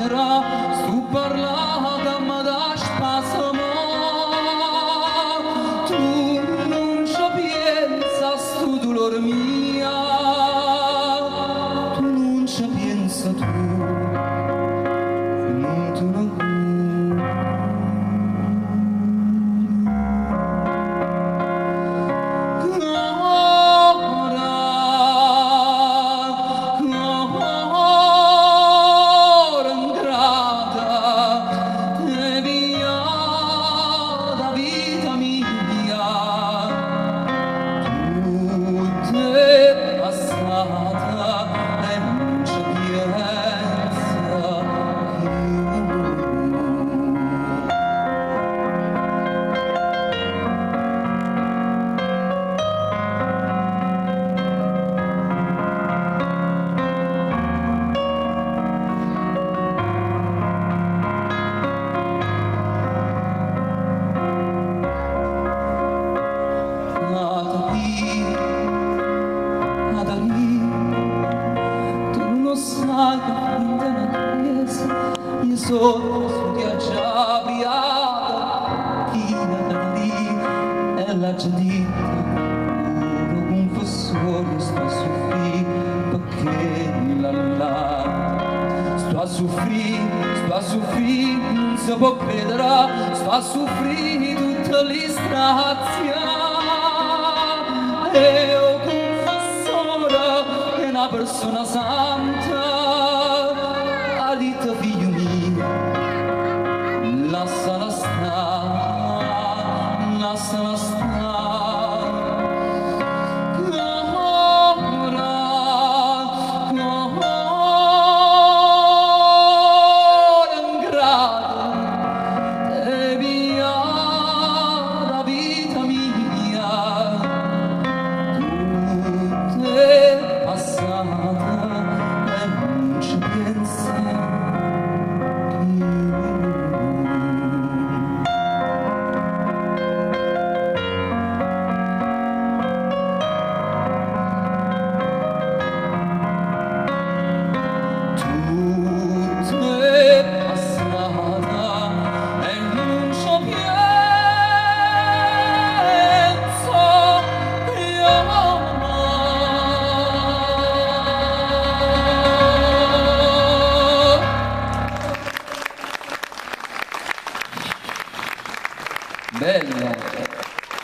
credere, sto parlà che mi dà spasimo. Tu non ci pensi a sto dolore mio, tu non ci pensi tu, non te ne Ancora, ancora ingrata, te pigliata vita mia, tutto è passata e non ci pensa più. Natalì, Natalì, tu non lo sai che finta una chiesa, io sono su che già briata, chi Natalì e la gente, pure confessore sto a soffrire perché la la sto a soffrire, sto a soffrire, non si può credere, sto a soffrire tutta l'istrazia. E o confessore è una persona santa, ha detto.